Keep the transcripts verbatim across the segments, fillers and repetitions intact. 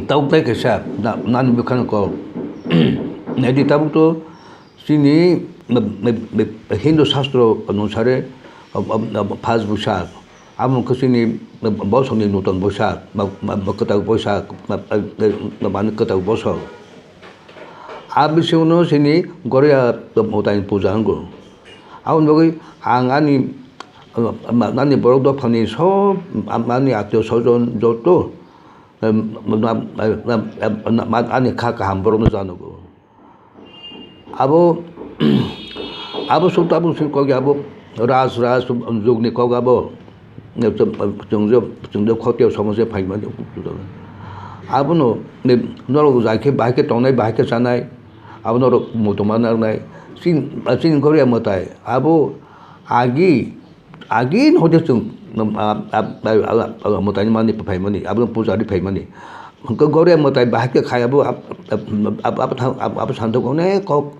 tabuk tai kaisa na-, nani bwkhano kok. Naidi tabuk to chini, Hindu sastro onusare, phas bwsak, abo wngkha chini bosongni nuton bwsak, ba, ba, ba kwtal bwsak, ba, ba, ba, ba, kwtal bosong. A bisingo chini Goria mwtai puja wngo. Aboni bagwi ang ani, ani borok dophani sob, ani atio sojon joto, em, em, em, em, em, em, ani kha kaham borokno janogo. Abo, abo suk tabuk suk kok abo ras, ras jugni kok abo. Chwng, chwng, chwng, chwng khotio somoje phaimani. Abono, ne, norok jai khe bahai khe tongnai, bahai khe chanai, abo norok mutuma nangnai. Chini, chini Goria mwtai, abo agi, agi no hote chwng, um, a, a, mwtai mani phaimani, abo puja ri phaimani. Hwnkhe Goria mwtai bahai khe khai abo, ab-, ab-, ab-, abo thang-, ab-, abo santok onek kok,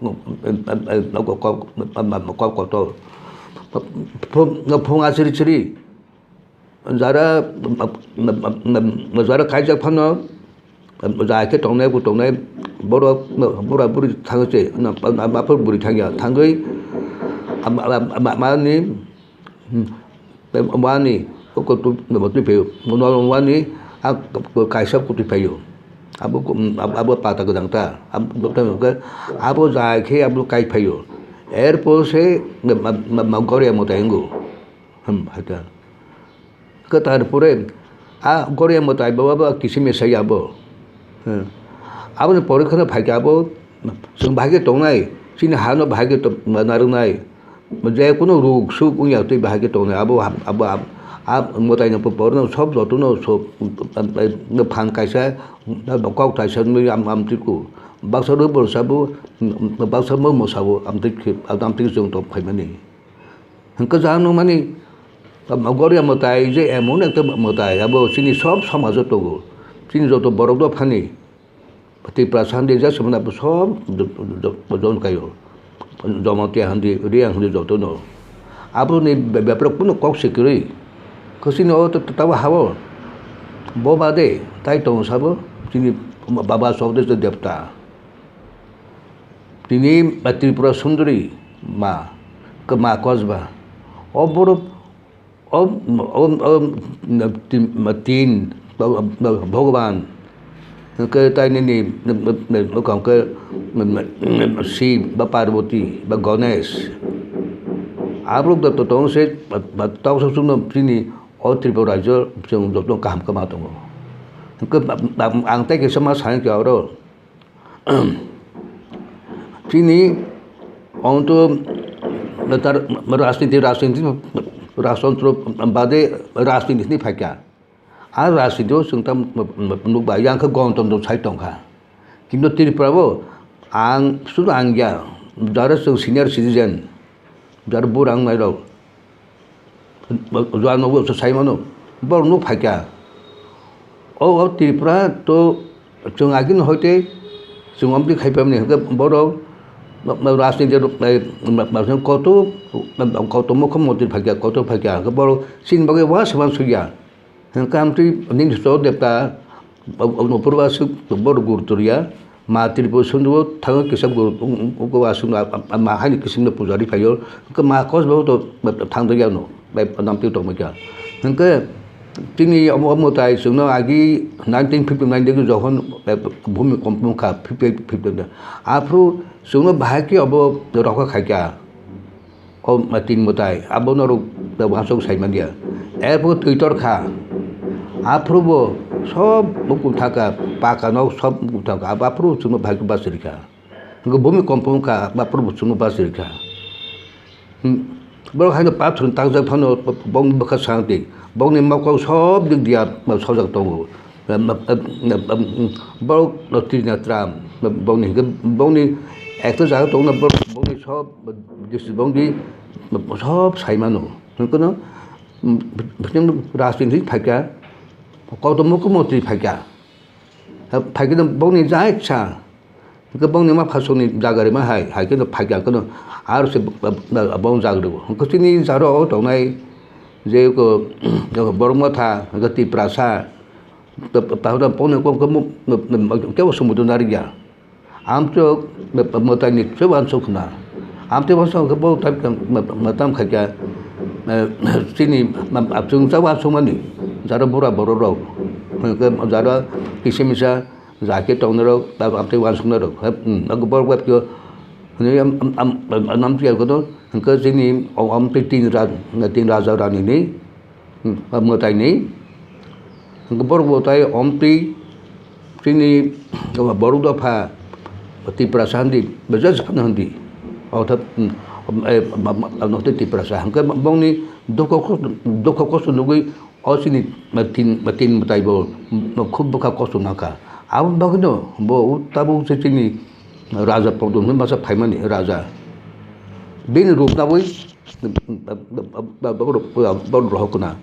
kok, kok, kok kotor. Phung, phung asiri siri. Jara, jara kaijak phano, jai khe tongnai bo tongnai, borok, bura buri thang se, aphuru buri thangya, thangwi, mani, wani, wani, wani, a kaisa kutui phaio. Abo, abo pata kwdang ta, abo jai khe abo kai phaio. Erpor se, Goria mwtai wngo. Hmm, hai ta. Kwtal pore, a Goria mwtai bo, bo kisim mesa ya bo. Hmm. Aboni pore kheno phai khe abo, chwng bahai khe tongnai, chini ha no bahai khe to-, narwknai, je kunu ruk suk wngya twi bahai khe tongnai, abo, abo, ab-, a mwtai no pore no sob joto no sob, phan kaisa, kok thaisa nwi am, am twi ku. Baksa rw bo sabo, baksa mo mo sabo, am twi khe, am twi chwng tong phaimani. Hwnkhe jang nukmani, Goria mwtai je emon ekta mwtai, abo chini sob somajo tongo. Chini joto borok dophani, Tiprasa hwnwi je swmana bo sob jon kaio. Jamatia hwnwi, Reang hwnwi jotono. Aboni be-, bepre kunu kok se kwrwi. Kwchwino o to, to, tabo hao. Bo bade tai tongo sabo chini Baba Chokdeswar Debta. Tini Tripura Sundari ma, ma kosba. O borok, o, o, o, tin, tin, Bhagwan, hwnkhe tai nini, hwnkhe Shiv, ba Parvati, ba Ganesh. Aborok joto tong se, ba, ba, toksa chukno chini o Tripura rajyo chwng joto kaham khe ma tongo. Hwnkhe, ba, ba, ang tai kaisa ma sai khe oro, Chini, onto, tar, rajniti, rajniti, rajtantro bade rajniti ni phaikha. A rajniti o chwng tam nukba, yang khe gonotontro sai tongkha. Kintu Tripura o ang, sudu ang ya, jara chwng senior citizen, jara bura wngnairok, Juan no bo sai mano, borok no phaikha. O, o Tripura to chwng agini hoite chwng omtwi khai phaimani hwnkhe borok rajniti rok koto, koto mukhyamantri phaikha, koto phaikha hwnkhe borok chini bagwi uansukma sukya. Hwnkhe amtwi nini so debta, o, o, o, purba aswk borok guru turiya, ma Tripura Sundari o thangwi kisa guru, um, um, ugo aswk no, a, a, ma haini kisim no pujari phaio, hwnkhe ma kosba o to thangjakya no, bai namtwi tongmikha. Hwnkhe chini omo, omo tai chwngno agi nineteen fifty nine degi jokhon, eh, bhumi kompo wngkha, fifty eight, fifty nine. Aphuru chwngno bahai khe obo rokha khaikha. O tin mwtai, abono rok uansuk sai manya. Erpor twi tor kha. Aphuru bo sob bukum thaka, paka nok sob bukum thaka. Abo aphuru chwngno bhai khe bachiri kha. Hwnkhe bhumi kompo wng kha, aphuru bo chwngno bachiri kha. Hmm. Borok haino pathor ni takjak phano bongni bwkha santi. Bongni mokol sob dik dia sojak tongo. Borok no Tripura, bongni hwnkhe bongni ekta jaga tongna borok bongni sob district bongni sob sai mano. Hwnkhe no, rajniti phaikha, koto mukhyamantri phaikha. Phaikhe no bongni jai kisa. Hwnkhe bongni ma phasongni jaga rima hai, hai khe no phaikha khe no aro se bong jaga rwo. Hwnkhe chini jaro o tongnai je ko borok motha, hwnkhe Tiprasa, Tahura pone kok kebo sumudu narikya. Amtwi mwtai ni twi wansuk khna. Amtwi wansuk khe bo tam khaikya, chini achung cha wansukmani jara bura borok rok, jara kisa misa ja khe tongnai rok, amtwi wansuknai rok. Borok bai khe hwnwi amtwi kono hwnkhe chini amtwi tin raja rani ni mwtai ni. Hwnkhe borok bo tai omtwi chini borok dopha Tiprasa hwndi, bejak phano hwndi. Orthat, nokti Tiprasa. Hwnkhe bongni dukho kosto, dukho kosto nugwi o chini tin, tin mwtai bo khub bwkha kosto nangkha. Aboni bagwino bo tabuk se chini raja Podon hwnwi masa phaimani raja. Bini rupnawi borok rohor khna.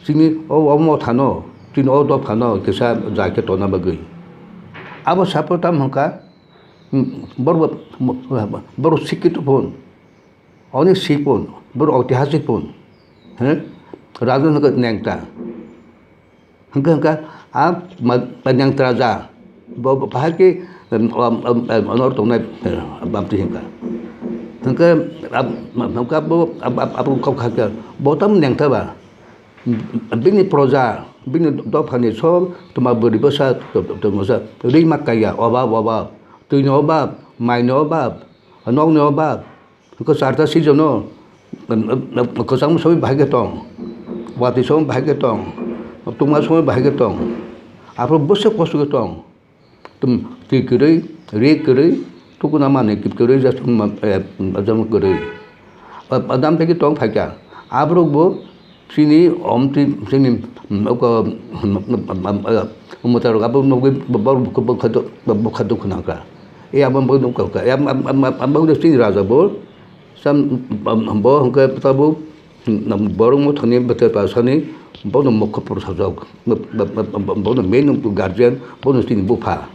Chini o, o mothano, chini o dophano kisa ja khe tona bagwi. Abo sapo tam hwnkha, borok, borok sikito phun, onek sik phun, borok oitihasik phun. He? Raja hwnkha nengta. Hwnkhe hwnkha a nengta raja. Bo bahai khe honor tongnai bamtwi hwnkha. Hwnkhe hwnkha bo abo kok kha khe bo tamo nengta ba. Bini proja, bini dophani sob tongma bwrwi bwsa tongmasa rwi ma kaiya, obab, obab, twini obab, maini obab, nokni obab. Hwnkhe charta season-o kwchangma somoi bahai khe tong, watwi somoi bahai khe tong, tungma somoi bahai khe tong, aphuru bwswk kosto khe tong. Twi kwrwi, ri kwrwi, tukuna manwi kwrwi, jat kwrwi. Adam tei tong phaikha. Aborok bo chini omtwi chini mwtai rok abo nugwi borok bwkha dukhu nangkha. E abo nugwi nukha, abo chini raja bo. Sam, bo hwnkhe tabuk, borok mwthangni bwtwi pasani bono mokho poro sajak. Bono main guardian, bono chini bupha.